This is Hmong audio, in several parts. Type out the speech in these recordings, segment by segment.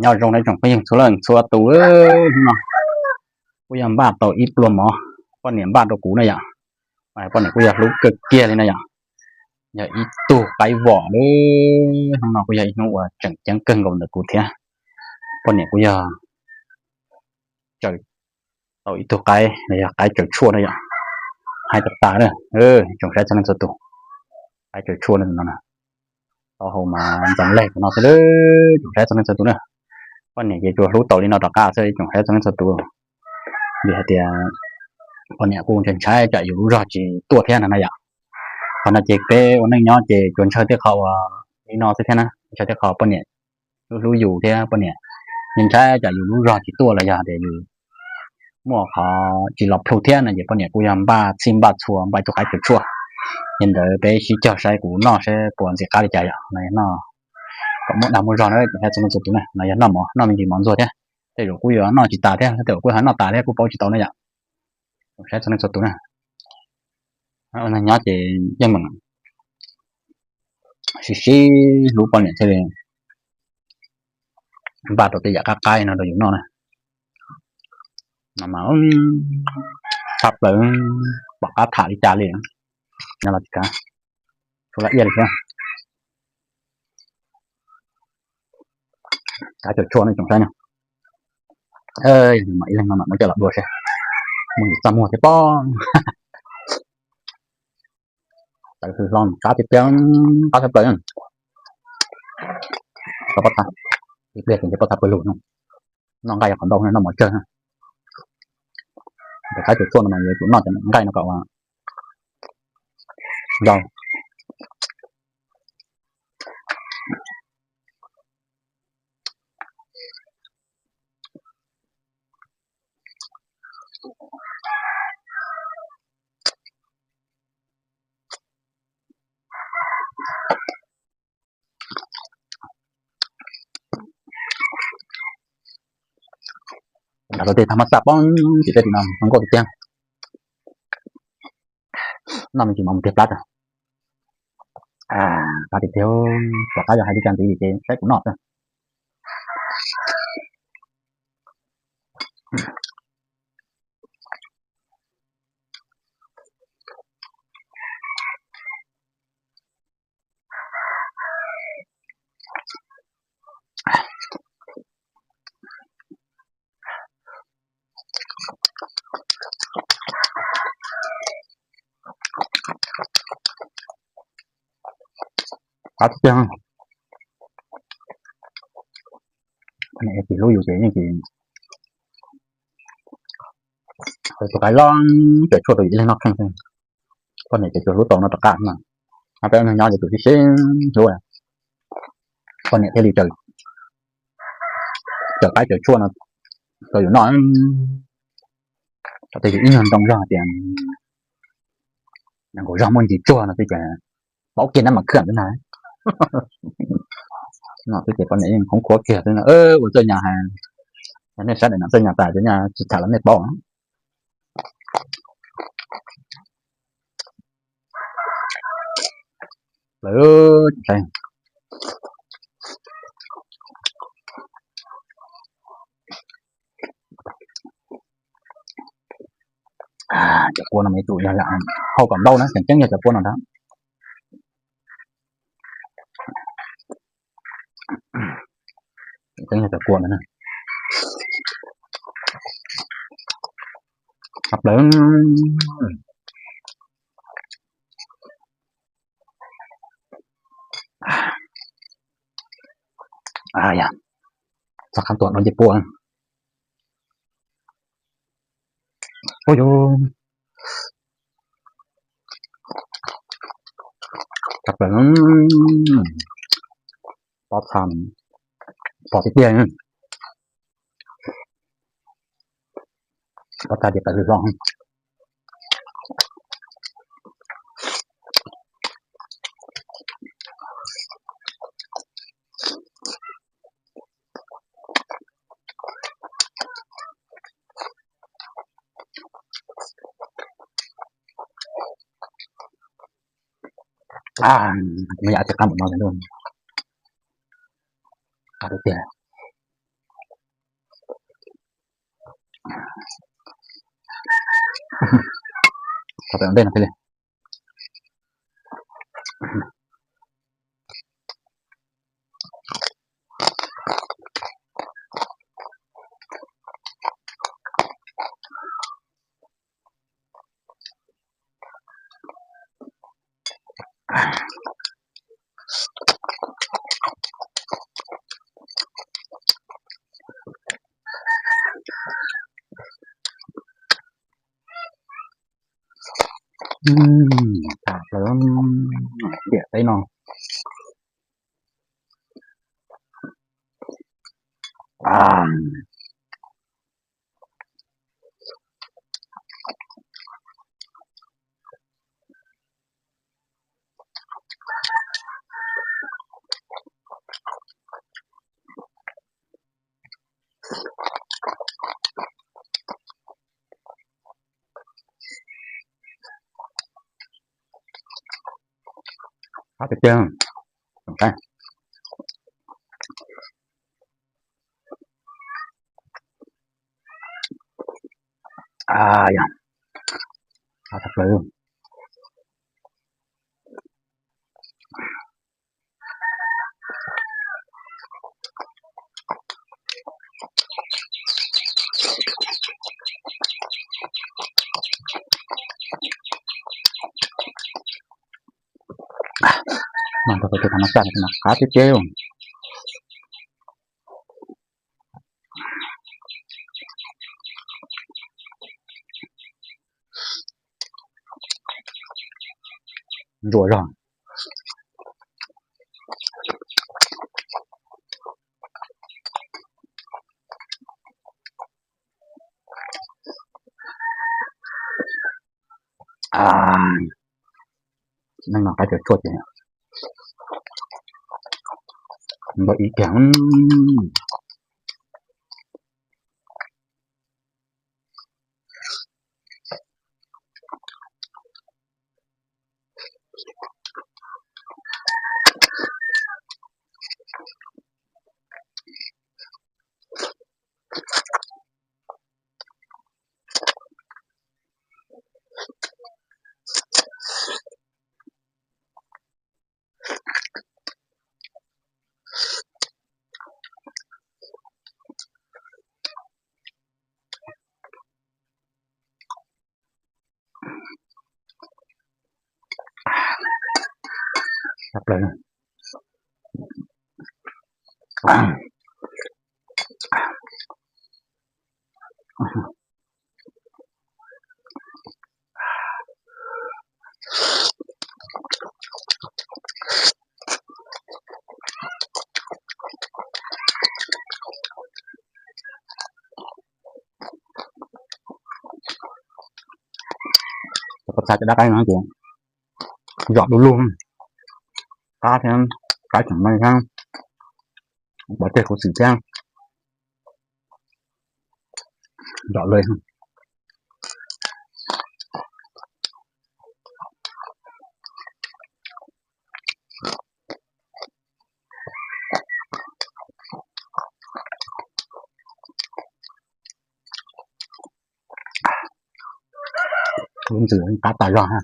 Nyob zoo na tsoom phooj ywg txhua leej txhua tus, hnub no kuj yog npaj tau ib pluag mov poj niam npaj rau kuv na yom. Poj niam kuj yog hlub kawg kiag li na yom. Yog ib tug qaib vom li. Hnub no kuj yog ib hnub uas tseem ceeb kawg nkaus ntawm kuv thiab. Poj niam kuj yog tsaws tau ib tug qaib los yog qaib tsaws tshuaj na yom. Hais tas tas na, tsoom saib txhua leej txhua tus, qaib tsaws tshuaj no, taub hau mas ntxeev leg no xwb, tsoom saib txhua leej txhua tus na. Poj niam ces tsuas hlub tau li no rov qab xwb tsoom saib txhua leej txhua tus. Vim hais tias poj niam kuj ntshai ntshai tsam yus lub zog tsis tuaj thiab no na yom. Qhov no ces peb ua neej nyob ces tsuas ntshaw tej qho uas li no xwb thiab na, ntshaw tej qho poj niam hlub hlub yus thiab poj niam ntshai tsam yus lub zog tsis tuaj los yog tias yus muaj qhov tsis los plhu thiab no ces poj niam kuj yog npaj txhij npaj txhua npaj ib tug qaib tsaws tshuaj. Yog li ntawd peb sib cog saib kuv noj seb puas ntxim qab li cas yom. No yog noj kom muaj dag muaj zog na tsoom saib txhua leej txhua tus na, no yog noj mov, noj me ntsis mov ntxuag thiab. Tej zaum kuj yuav noj tsis tas thiab, tej zaum kuj ho noj tas thiab kuj paub tsis tau na yom. Tsoom saib txhua leej txhua tus na, ua neej nyob ces yeej meem sib sib hlub poj niam thiaj li npaj tau tej yam qab qaib no rau yus noj na. No mas tshaj plaws, pom qab tham li cas li. Nyob los tsis kav, tsuas laj iaj li thiab. Kav cov tshuaj no tsoom saib no, ib leeg no mam muab coj los dua seb muaj ntsis txaj muag thiab pob. Tawv hlo qab tiag tiag, qab tshaj plaws. Ib pliag ces ntshe pob txha pawg lug no, noj nqaij yog qhov ntau noj mov tsawg. Ces qaib cov tshuaj no mas yuav tsum noj cov nqaij no kom yau. Nrog tej thaj mab txaj poob tim tej tim no zoo nkauj tiag tiag. Noj me ntsis mov mus tiag plab tag. Qab tiag tiag, tom qab yog hais li cas ntxiv ces saib kuv noj xwb. Qab tiag. Poj niam tsis hlub yus ces yeej tsis, tus qaib los tsaws tshuaj rau yus ib leeg noj kheej xwb. Poj niam ces tsuas hlub tau no rov qab no. Peb neeg nyob ces tsuas sib sib hlub, poj niam thiaj li tsaws qaib tsaws tshuaj no rau yus noj. Tau tej yus ib nyuag ntoo zog tias nkaus zog muaj ntsis tsuag no xwb ces paub kiag nab mas khwm xwb na. No xwb ces poj niam yeej khoob khuab kiag xwb na. Ua txawj nyas hais, nej saib daim no txawj nyas tas ces nyaj tsis tham los nej paub. Lawv, cov kua no mas ib txwm yog hau kom ntau na, tseem ceeb yog cov kua no ntag. Tseem ceeb yog cov kua ntag na. Tshaj plaws. Yog txog qhov tuag no ces puas, ua yus, tshaj plaws. Pob txha pom tiag tiag. Pob txha ces tawv hlo. Me yam tsis qab npaum no, qab tiag tiag. Tau pem ua ntej no thiaj li. Tham plaws tiam teb no. Qab tiag tiag. Yog, qab tshaj plaws. Mas rau pem tus thab mab xaj no qab tiag tiag. Ntsuam zog. Neej no qaib tshuaj ces npau ib kiag. Tshaj plaws. Cov pov txha cov dab qaib no ces zom du lug, qab thiab, qaib tseem me thiab, pov tseg khuv xim thiab, zom lawm. Lub ntxwg qab tas zog ha.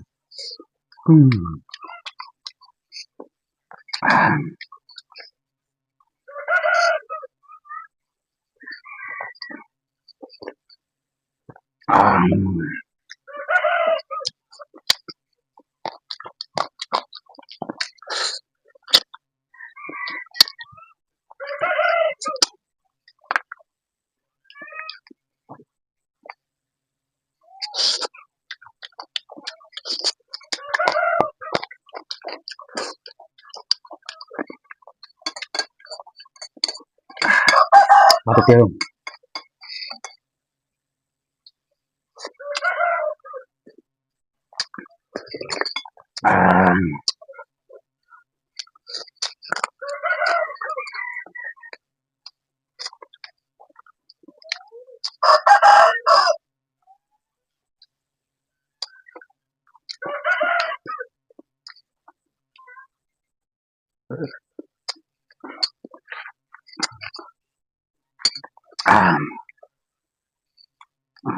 Qab tiag tiag. Neeg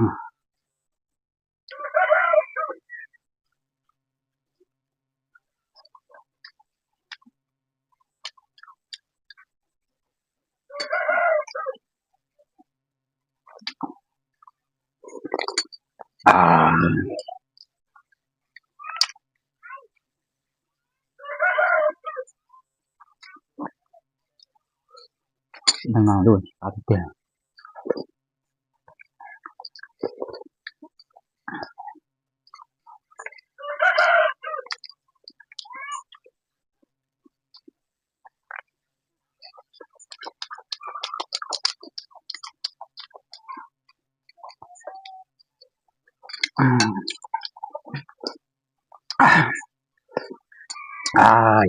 no lub qab tiag tiag.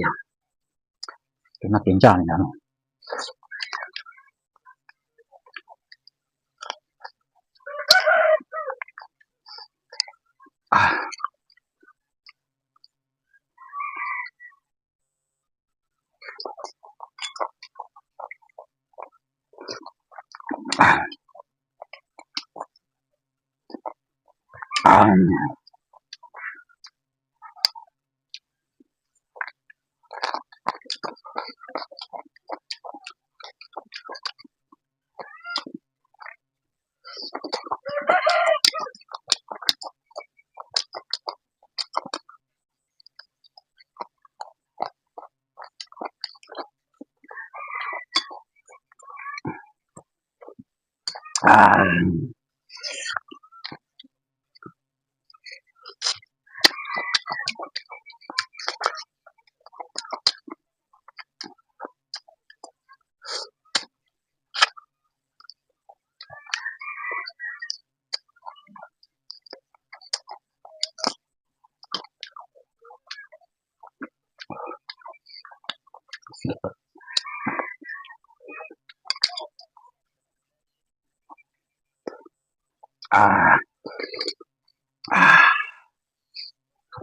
Yog, tus no kev ntsaj li ntawd.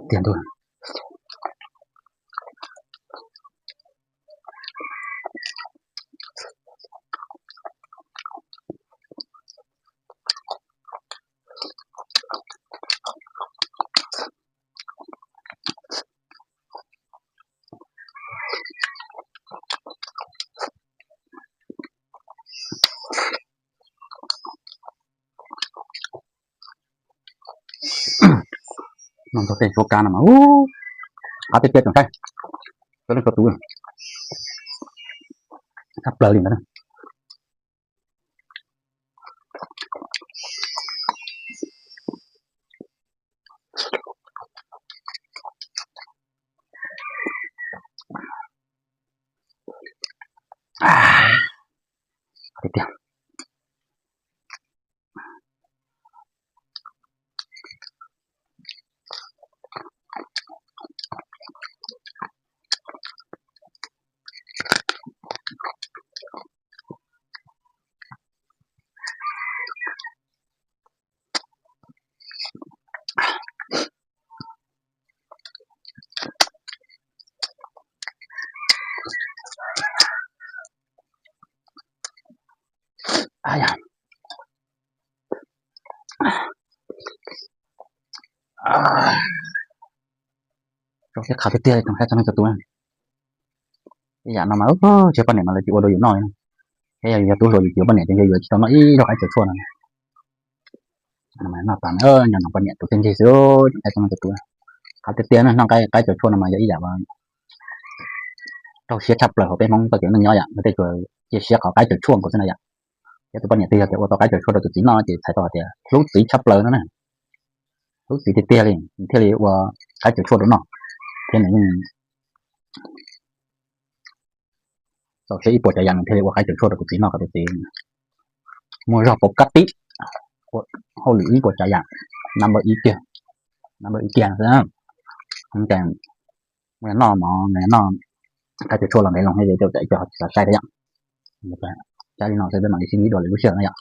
Tiag ntuj. Noj ntau tej suab kab no mas, qab tiag tiag tsoom saib, txhua leej txhua tus, tshaj plaws li ntawd. Tiag tiag. Zoo siab qhov tiag tiag tsoom saib txhua leej txhua tus. Ib yam no mas tsis poj niam mas lawv tsis ua rau yus noj li. Thiab yog yus yog tub hluas yus tsis ua poj niam ces yus yuav tsis tau noj ib zaug qaib cawv tshuaj no. Noj tas nyob no poj niam tus txiaj ntsig xwb, tsoom saib txhua leej txhua tus. Qhov tiag tiag no noj qaib cawv tshuaj no mas yog ib yam uas raug siab tshaj plaws hauv peb Hmoob txoj kev neej nyob yom, tej tsuas cia siab qhov qaib cawv tshuaj nkaus xwb na yom. Thiab tus poj niam twg yog tias ua tau qaib cawv tshuaj rau tus txiv noj ces txhais tau tias hlub txiv tshaj plaws no na. Hlub txiv tiag tiag li thiaj li ua qaib cawv tshuaj rau noj. Thiab nws yeej txaus siab ib puas tsav yam nws thiaj li ua qaib cawv tshuaj rau tus txiv noj kom tus txiv muaj zog pauv kab tib. Hauj lwm ib puas tsav yam, number ib kiag, number ib kiag xwb. Ces noj mov noj qaib cawv tshuaj los ntev loo thiab ces cov ib co tsis xav saib thiab yom. Saib li no xwb peb mam li sib ntsib dua lwm lub sij hawm na yom.